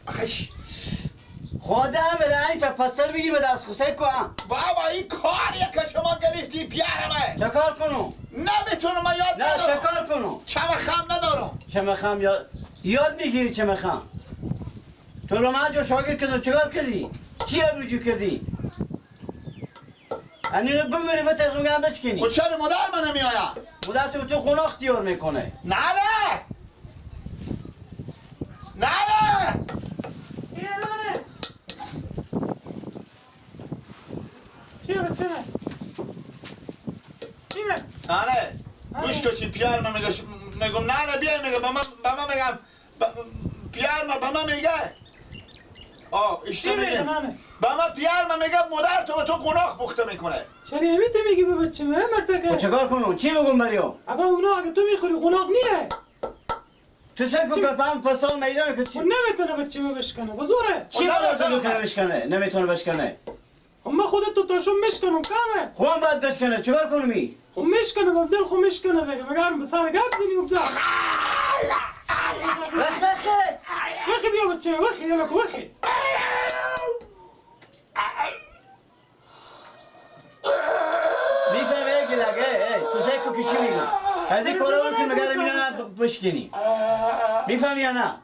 آخش خدا هم این تا پستر بگیر به دست خوسه کن. بابا این کاریه که شما گرفتی پیارمه. چه کار کنم؟ نمیتونم من یاد ندارم. نه چه کار کنم؟ چمه خم ندارم. چمه خم یاد میگیری چمه خم. تو رو من جو شاگرد کردم چه کار کردی؟ چی رجوع کردی؟ اینو بمیری بتر میگم بشکنی. خب چرا مادر من نمیآید؟ مادر تو تو خونه اختیار میکنه. نه نه نه نه. چیه بچه؟ چیه؟ نه گوش کشی پیار من میگم نه نه بیا میگم به من میگم پیار من به من میگه آه اشته میگه به من پیار من میگه مادر تو به تو قناخ پخته میکنه. چرا همیته میگی به بچه من مرتکه؟ چه کار کنم؟ چی بگم بریم؟ آقا اونا اگه تو میخوری قناخ نیه. تو سر کن که پام پسال میدان که چی؟ نمیتونه بچه من بشکنه بزوره. چی نمیتونه بشکنه؟ نمیتونه بشکنه. اما خودت تو تاشو مشکنم کمه. خون باید بشکنه چیکار کنم؟ خب مشکنه با دل خو مشکنه دیگه مگر به سر گپ زنی و بزن. وخ وخ وخی بیا بچه وخی یلا وخی. میفهمی گلگه تو سر کو چی میگم؟ از این کارا که مگر مینا بشکنی. میفهمی یا نه؟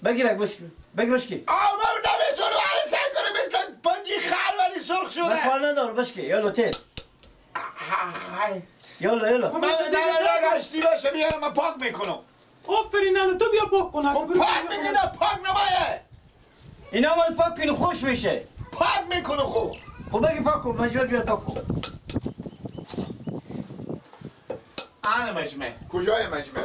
بگیر بشکن بگیر بشکن. آه من نمیتونم علی سعی کنم مثل پنجی خر ولی سرخ شده. من کار ندارم بشکن یالا تیر. یالا یالا. من نه نه اشتی باشه میارم من پاک میکنم. آفرین نه تو بیا پاک کن. خب پاک میکنم پاک نمایه. اینا مال پاک کنی خوش میشه. پاک میکنم خب. خب بگی پاک کن مجبور بیا پاک کن. آن مجمع کجای مجمع؟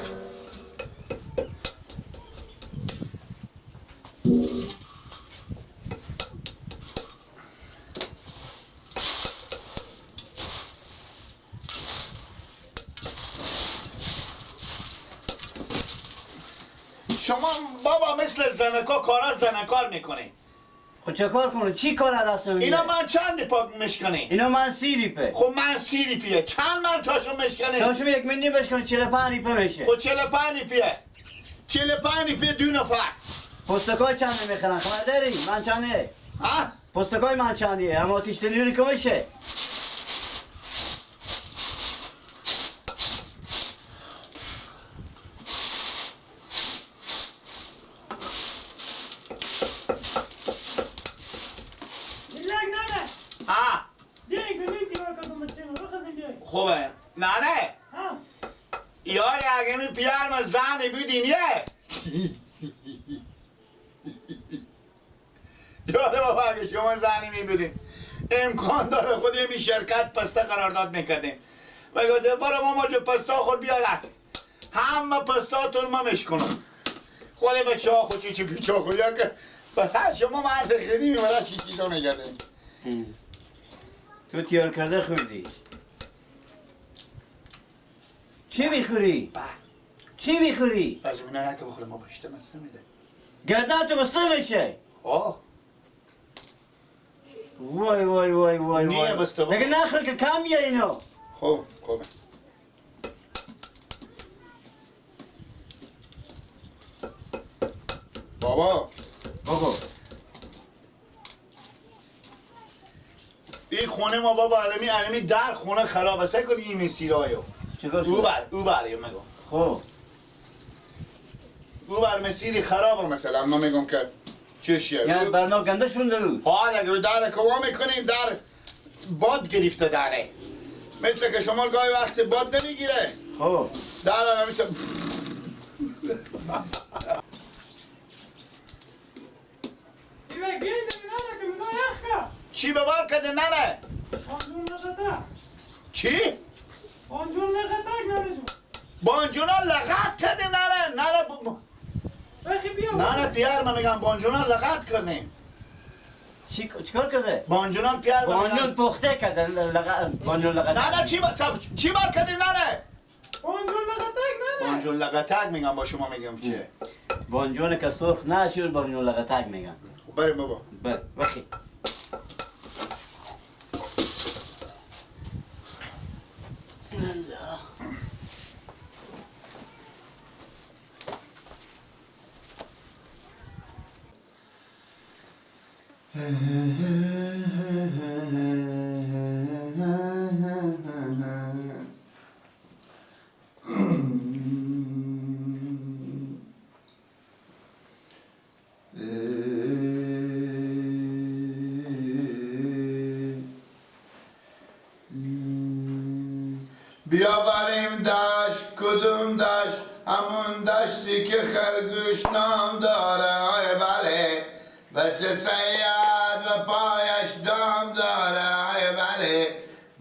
شما بابا مثل زنکا کارا زنکار میکنی. خب چه کار کنم؟ چی کار دستم میگیره؟ اینا من چند پاک مشکنی؟ اینا من 30 ریپه. خب من 30 ریپیه. چند من تاشو مشکنی؟ تاشو یک منی بشکنی 45 ریپه میشه. خب 45 ریپیه. 45 ریپیه دو نفر. پستکای چند میخرن؟ خبر داری؟ من چنده؟ ها؟ پستکای من چندیه؟ اما آتیش تنوری که میشه. خوبه نه نه یاری اگه می پیار من زنی بودین یه یاره بابا اگه شما زنی می بودین امکان داره خود می شرکت پسته قرارداد میکردیم و گفته برو ماما جو پستا خور بیارک همه پستاتون ما میشکنم خود به چاخو چی چی پیچاخو یا که شما مرد خیلی میمارد چی چیزا میکردیم. تو تیار کرده خوردی. چی میخوری؟ چی میخوری؟ از اینا که بخوره ما پشت مسته میده. گردن تو بسته میشه. آه. وای وای وای وای وای. بسته دیگه نخور که کم میه اینو. خب خوبه. بابا. بابا. این خونه ما بابا علمی در خونه خرابه. سعی کن این مسیرایو. او بر میگم. خب او بر مسیری خرابه مثلا من میگم که چشیه یعنی برنامه گنده شونده بود. ها دیگه در کوا میکنی در باد گرفته داره مثل که شما گاهی وقت باد نمیگیره. خب در هم چی ببار کده ننه؟ چی؟ بانجون لغتک ننه جون. بانجونا لغت کردیم ننه ننه ننه پیار من میگم بانجونا لغت کردیم. چیکار کرده؟ بانجونا پیار من بانجون پخته کرده بانجون لغت. ننه چی بار کردیم ننه؟ بانجون لغتک ننه. بانجون لغتک میگم با شما میگم چیه؟ بانجون که سرخ نشد بانجون لغتک میگم. خب بریم بابا. بر وخی. الله. بیا بریم دشت، کدوم دشت؟ همون دشتی که خرگوش نام داره. آی بله، بچه سید و پایش دام داره. آی بله،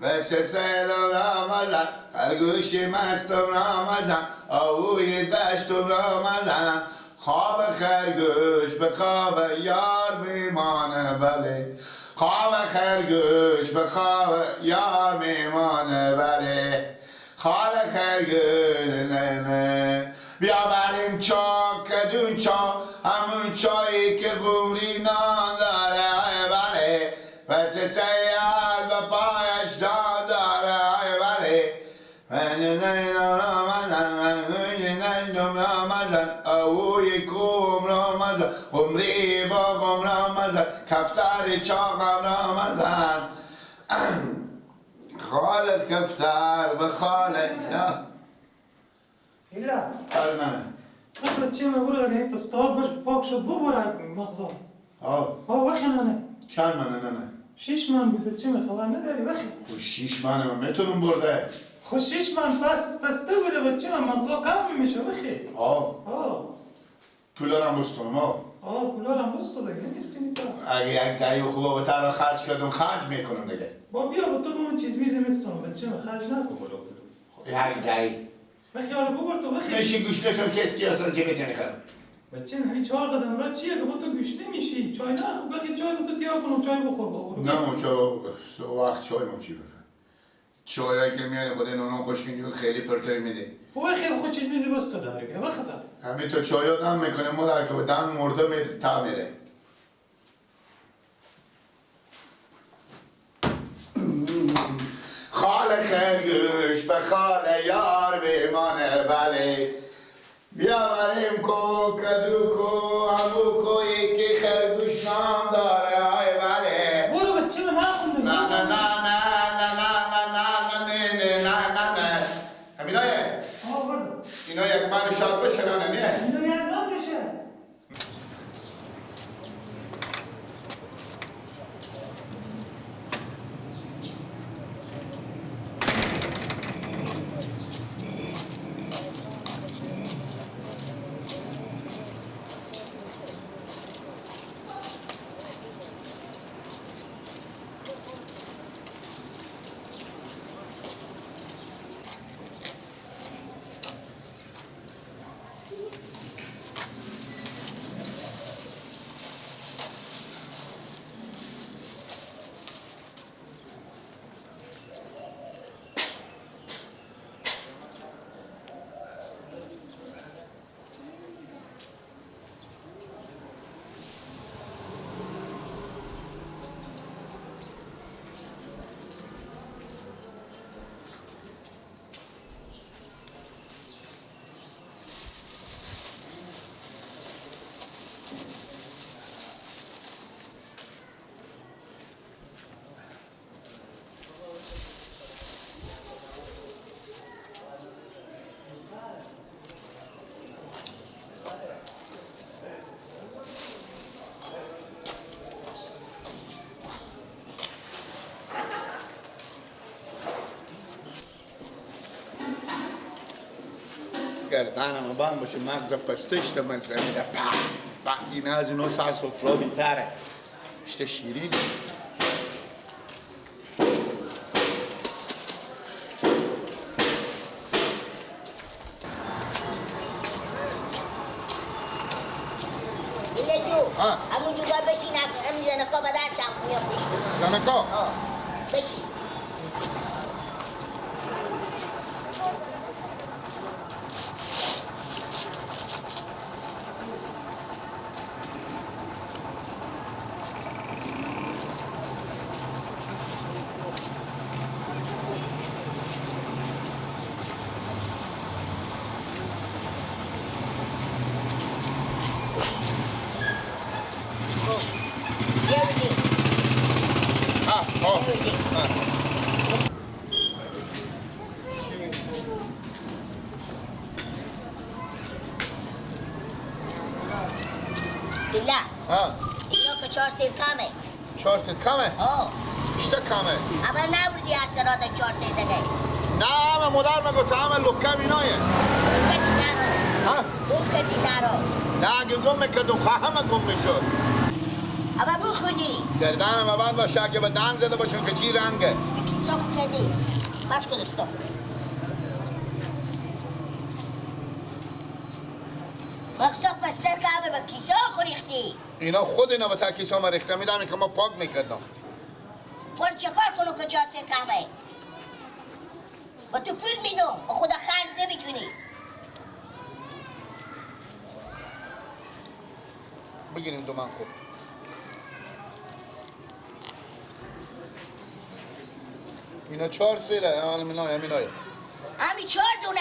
بچه سید رامدن، خرگوش مستم رامدن، آهوی دشتم رامدن. خواب خرگوش به خواب یار میمانه. بله، خواب خرگوش به خواب یار میمانه. بله، خال خرگوش نه نه. بیا بریم چا کدون چا، همون چایی که قمری نان داره. آی بله، بچه سید به پایش دان داره. آی بله، آهوی کوم رامزن، قمری باغم رامزن، کفتر چاقم رامزن. خال کفتر به خال یا ایلا آره. نه چه من برو دیگه پستا باش پاک شد ببر مغزا. آه آه وخی نه چند منه؟ نه نه 6 من بوده. چه من خبر نداری وخی؟ خب 6 منه من میتونم برده. خب 6 من پسته بوده بچه من مغزا کم میشه وخی. آه آه پولا هم بستونم. آه آه پولا هم بستو دیگه نیستونی تو. اگه یک دهی خوبه به تر خرج کردم خرج میکنم دیگه. با بیا با تو اون چیز میزه میستونم بچه من خرج نکن بالا. یک دهی بخی حالا ببر تو بخی. میشی گوشنشون کسی اصلا چه میتونی خرم؟ بچه همین 4 قدم را چیه که با تو گوش نمیشی؟ چای نه خب بخی چای با تو تیار کنم چای بخور با نه ما چای وقت چای ما چی بخور؟ چای که میانی خود نونم خوشگینی خیلی پرتوی میده. خب خیلی خود چیز میزی بس تو داری بیا بخزم. همین تو چای دم میکنه ما در که با دم مرده می تا میره. خال خرگوش به خال یار میمانه. بله، بیا بریم کو کدو کو همو کو یکی خرگوش نام داره. آی بله، برو بچه من نخونده. نه نه نه نه نه نه نه نه نه نه نه نه. همینایه اینا یک من شاد بشه. نه نه نه اینا یک من بشه. گردنم بند باشه مغز پستش تا من زمینه په په این از اینو سر سفره بیتره اشته شیرین. اینه جو همون جوگا بشین همین زنکا بدن شم میام پیش زنکا بشین. عبدالله. ها. اینا که 4 سیر کمه. 4 سیر کمه؟ آه. بیشتر کمه. اما نبردی اثرات 4 سیر دیگه. نه همه مادر مگو تا همه لکم اینایه. ها؟ اون که دیدارو. نه اگه گم میکردم خواهم گم میشد. اما بخوری. گردنم بند باشه اگه به دهن زده باشون که چی رنگه. به کیسا زدی. بس کن استو. مقصد پس سر که به کیسا ریختی. اینا خود اینا به تا کیسا ما ریختم میدم که ما پاک میکردم. خود چکار کنم که 4 سیر کمه؟ با تو پول میدم با خدا خرج نمیکنی. بگیریم دو من خوب. اینا 4 سیره اینا همینایه. همین 4 دونه.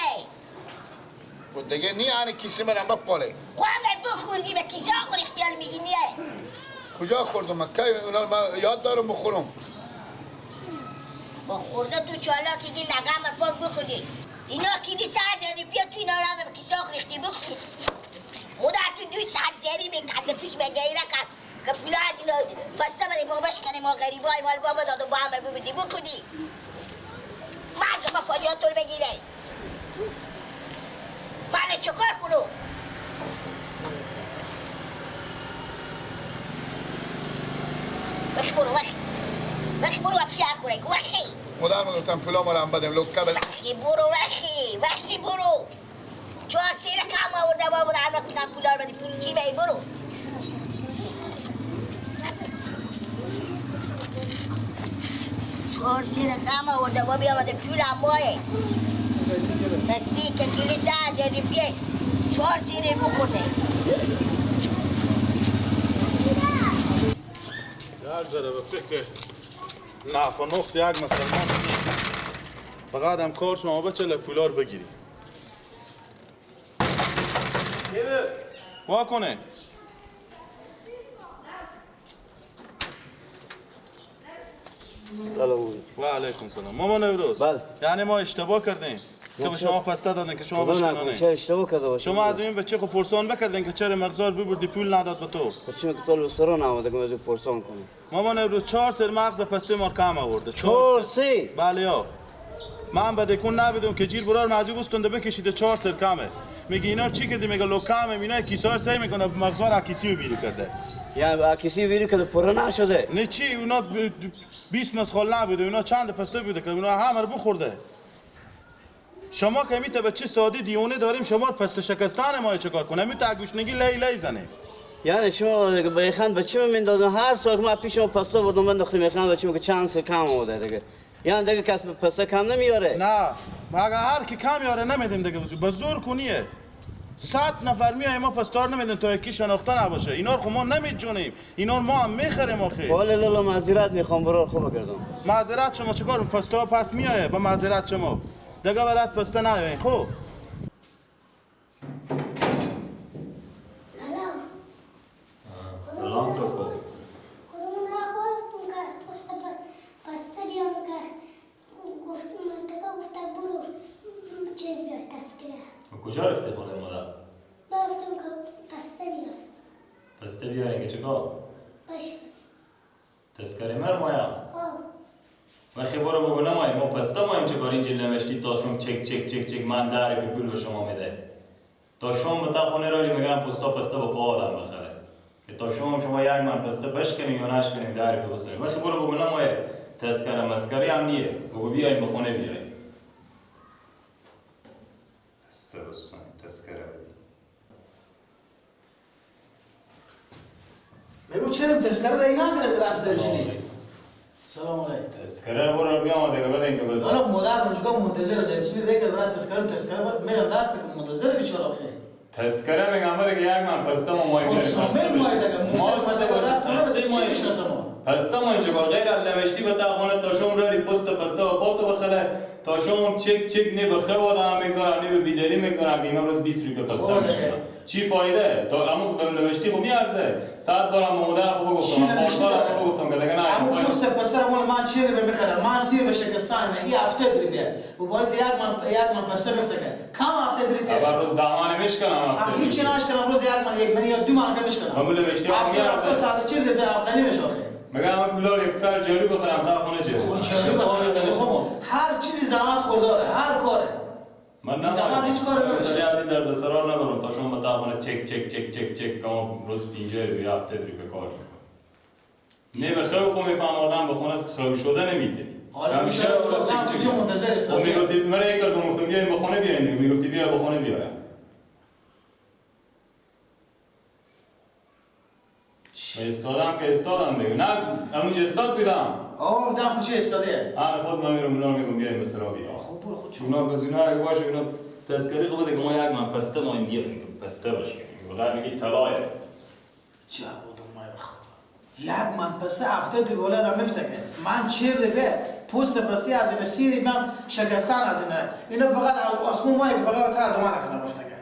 خود دیگه نی یعنی کیسه مرم بپاله. خب هم بخوردی به کیسه آخر اختیار میگی نیه. کجا خوردم من؟ کی اونا من یاد دارم بخورم. با خورده تو چالاکی دی لگم پاک بخوردی. اینا کیدی 100 روپیه تو اینا رو به کیسه آخر ریختی بخوردی. مادر تو 2 ساعت زری میکرد پیش میگه اینا که پولا از اینا بسته بده باباش کنه ما غریبای مال بابا دادم با هم ببردی بخوردی. مرد ما فاجعه تو رو بگیره. من چکار کنم؟ وخی برو وخی وخی برو وخی خوره وخی. مادر میگفتم پولا مالم بدم لکه بده. وخی برو وخی وخی برو 4 سیر کم آورده بابا در نکنم پولا رو بدی پول چی بی برو. چهار سیر کم آورده بابا بیامده پول هم ماه پستی که کیلو 100 روپیه 4 سیر بخورده. یک ذره به فکر نفع و نقص یک مسلمان نیست. فقط هم کار شما بچه پولار بگیری. وا کنه. سلام و علیکم سلام. مامان نوروز. بله. یعنی ما اشتباه کردیم که به شما پسته دادن که شما بشکنانه. چرا اشتباه کرده باشم؟ شما از این بچه خو پرسان بکردین که چرا مغزار ببردی پول نداد به تو. چون که تو سرون آمده که از پرسان کنی. مامان نوروز 4 سر مغز پسته ما کم آورده. 4 سر؟ بله یا. من بدکون نبودم که جیر برار معجوب استونده بکشیده 4 سر کمه. میگه اینا چی کردی؟ میگه لو کمه اینا کیسار سعی میکنه مغزار اکیسی بیرو کرده. یعنی اکیسی بیرو کرده پر نشده. نه چی اونا 20 مسخال نبوده اونا چند پسته بوده که اونا همه رو بخورده. شما که میته به چه سادی دیونه داریم شما پسته شکستن ما چه کار کنه؟ میته گوشنگی لی لی زنه. یعنی شما به خند بچه میندازن هر سال ما پیش شما پسته بردم من داختم میخند بچه که چند سر کم آورده دیگه. یعنی دیگه کس پسته کم نمیاره. نه اگه هر کی کم یاره نمیدیم دیگه به زور کنیه. 100 نفر میای ما پستار نمیدیم تا یکی شناخته نباشه. اینا رو خب ما نمیجونیم. اینا رو ما هم میخریم آخه. والا لالا معذرت میخوام برو خوب کردم. معذرت شما چیکار؟ پستا پس میایه با معذرت شما. دیگه برات پسته نیاین خب. سلام تو خوب. خودمون نخوردم که پسته بیام که گفت مرتکه گفته برو چیز بیار تذکره. کجا رفتی خاله مادر؟ برفتم که پسته بیارم. پسته بیارین که چیکار؟ باشه. تذکره مر مایا؟ آه. وقتی برو بگو نمایی ما پسته مایم چه کار اینجا نوشتی تا شم چک چک چک چک من 10 روپیه پول به شما میده. تا شم به تا خونه راری میگم پستا پسته با پا آدم بخره. که تا شم شما یک من پسته بشکنیم یا نشکنیم 10 روپیه بستونیم. وقتی برو بگو نمایه تذکره مسکری هم نیه. بگو بیایم به خونه بیایم. پسته بستونیم تذکره بدیم. میگو چرا تذکره رای نگیره دست دلچینی؟ سلام علیکم. تذکره برو بیا دیگه بدین که بده. حالا مادر اونجا منتظر دلچینی رای که برای تذکره میدم دست که منتظر بیچاره آخه. تذکره میگم بده که یک من پسته ما مای میاریم. خب مای دیگه مفت ما دست ما چی میشناسم ما. پسته ما اینجا کار غیر از نوشتی به تا خونه تا شم راری پست پسته و پاتو بخله تا شام چک چک نه به خو آدم میگذارم نه به بیدری میگذارم که اینا روز 20 روپیه پسته میشن. چی فایده؟ تا امروز به نوشتی خب میارزه. 100 بارم مادر خو گفتم، پارسال خو گفتم که دیگه نه. امو پست پسته مال من چی رو میخرم؟ من سیر به شکستان نه، این 70 روپیه. و باید یک من پسته میفته که کم 70 روپیه. اول روز دامان میشکنم 70. هیچ نشکنم روز یک من یک من یا دو من میشکنم. امو نوشتی 70 140 روپیه افغانی میشه آخه. مگه همه پولا رو یک سر جارو بخرم تا خونه جارو. خب جارو بخرم. خب هر چیزی زحمت خورداره، هر کاره. من نه هیچ کاری نمیشه. از این درد سرا ندارم تا شما تا خونه چک چک چک چک چک کم روز 50 روپیه 70 روپیه کار میکنم. نه به خو خو میفهم آدم به خونه خو شده نمیده. همیشه روز چک چک منتظر است. میگفتی من یک کار گفتم بیایم به خونه بیاین، میگفتی بیا به خونه بیا. من استادم که استادم دیگه. نه همونجا استاد بودم. آه دم کوچه استاده. آره خود من میرم اونا میگم بیایم مثلا بیا. خب برو خود چون اونا بزینا اگه باشه اینا تذکری خود که ما یک من پسته ما این دیگه پسته باشه. بغیر میگی طلایه. چه بودم ما بخدا. یک من پسته 70 روپیه آدم میفته من 40 روپیه پوست پسته از این سیری من شکستن از این اینا فقط آسمون ما که فقط تا دومان از اینا میفته.